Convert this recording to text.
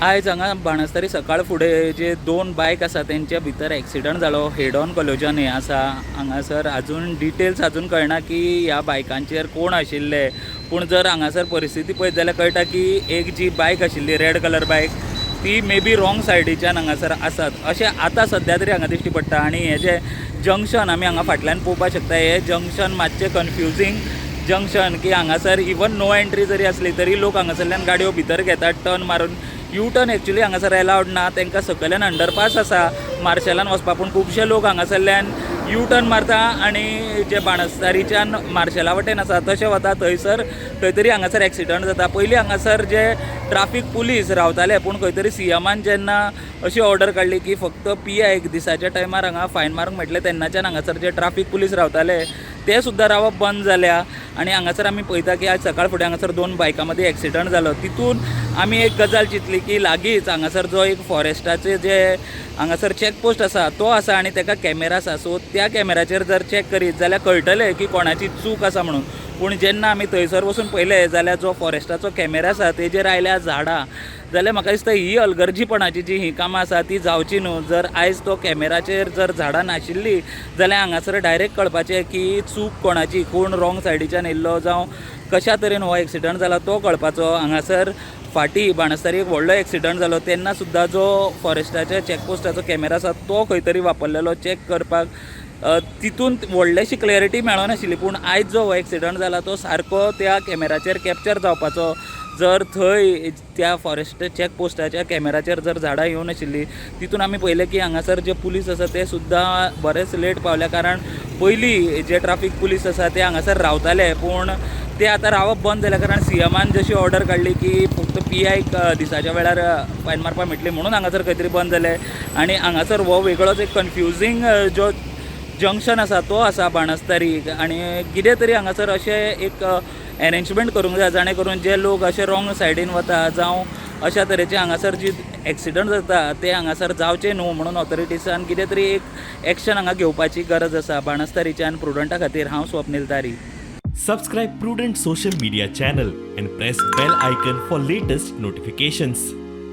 आयज हांगा बाणस्तारी सकाळ फुडें जे दोन बायक आसा तेंच्या भितर एक्सिडंट जालो, हेड ऑन कोलिजन हें आसा. हांगासर आजून डिटेल्स आजून कळना की ह्या बायकांचेर कोण आशिल्ले, पूण जर हांगासर परिस्थिती पळयत जाल्यार कळटा की एक जी बायक आशिल्ली रेड कलर बायक ती मे बी रॉंग सायडीच्यान हांगासर आसात अशें आतां सद्या तरी हांगा दिश्टी पडटा. आनी हें जें जंक्शन आमी हांगा फाटल्यान पळोवपाक शकता, हें जंक्शन मातशें कन्फ्युजींग जंक्शन की हांगासर इवन नो एंट्री जरी आसली तरी लोक हांगासरल्यान गाडयो भितर घेतात टर्न मारून. यू टर्न एक्चुली हांगासर एलावड ना, तांकां सकयल्यान अंडरपास आसा मार्शेलान वचपाक, पूण खुबशे लोक हांगासरल्यान यू टर्न मारता आनी जे बाणस्तारीच्यान मार्शेला वटेन आसा तशें वता, थंयसर खंय तरी हांगासर एक्सिडंट जाता. पयलीं हांगासर जे ट्राफीक पुलीस रावताले, पूण खंय तरी सीएमान जेन्ना अशी ऑर्डर काडली की फक्त पी आयक दिसाच्या टायमार हांगा फायन मारूंक मेळटलें, तेन्नाच्यान हांगासर जे ट्राफीक पुलीस रावताले ते सुद्दां रावप बंद जाल्या. आनी हांगासर आमी पळयता की आज सकाळ फुडें हांगासर दोन बायकां मदीं एक्सिडंट जालो. तितून आमी एक गजाल चिंतली की लागींच हांगासर जो एक फॉरेस्टाचे जे हांगासर चॅक पोस्ट आसा तो आसा आनी ताका कॅमेरा आसा, सो त्या कॅमेराचेर जर चॅक करीत जाल्यार कळटलें की कोणाची चूक आसा म्हणून. पूण जेन्ना आमी थंयसर वचून पळयलें जाल्यार जो फॉरेस्टाचो कॅमेरा आसा तेजेर आयल्या झाडां, जाल्यार म्हाका दिसता ही अलगर्जीपणाची जी ही कामां आसा ती जावची न्हू. जर आयज तो कॅमेराचेर जर झाडां नाशिल्लीं जाल्यार हांगासर डायरेक्ट कळपाचें की चूक कोणाची, कोण रॉंग सायडीच्यान येयल्लो जावं कशा तरेन हो एक्सिडंट जाला तो कळपाचो. हांगासर फाटीं बाणस्तारी एक व्हडलो एक्सिडंट जालो तेन्ना सुद्दां जो फॉरेस्टाच्या चॅकपोस्टाचो कॅमेरा आसा तो खंय तरी वापरलेलो चॅक करपाक, तितून व्हडलीशी क्लॅरिटी मेळनाशिल्ली. पूण आयज जो हो एक्सिडंट जाला तो सारको त्या कॅमेराचेर कॅप्चर जावपाचो. जर थंय त्या फॉरेस्ट चॅक पोस्टाच्या कॅमेराचेर जर झाडां येवं नाशिल्लीं, तितून आमी पळयलें की हांगासर जे पुलीस आसा ते सुद्दां बरेच लेट पावल्या, कारण पयलीं जे ट्राफीक पुलीस आसा ते हांगासर रावताले, पूण ते आतां रावप बंद जाल्या, कारण सीएमान जशी ऑर्डर काडली की फक्त पी आयक दिसाच्या वेळार फायन मारपाक मेळटली म्हणून हांगासर खंय तरी बंद जालें. आनी हांगासर हो वेगळोच एक कन्फ्युजींग जो जंक्शन आसा तो आसा बाणस्तारी, आनी कितें तरी हांगासर अशें एक एरेंजमेंट करूंक जाय जाणें करून जे लोक अशे रॉंग सायडीन वता जावं अशा तरेचे हांगासर जी एक्सिडंट जाता ते हांगासर जावचे न्हू म्हणून ऑथॉरिटीसान कितें तरी एक एक्शन हांगा घेवपाची गरज आसा. बाणस्तारीच्या आनी प्रुडंटा खातीर हांव स्वप्नील तारी. Subscribe Prudent Social Media channel and press bell icon for latest notifications.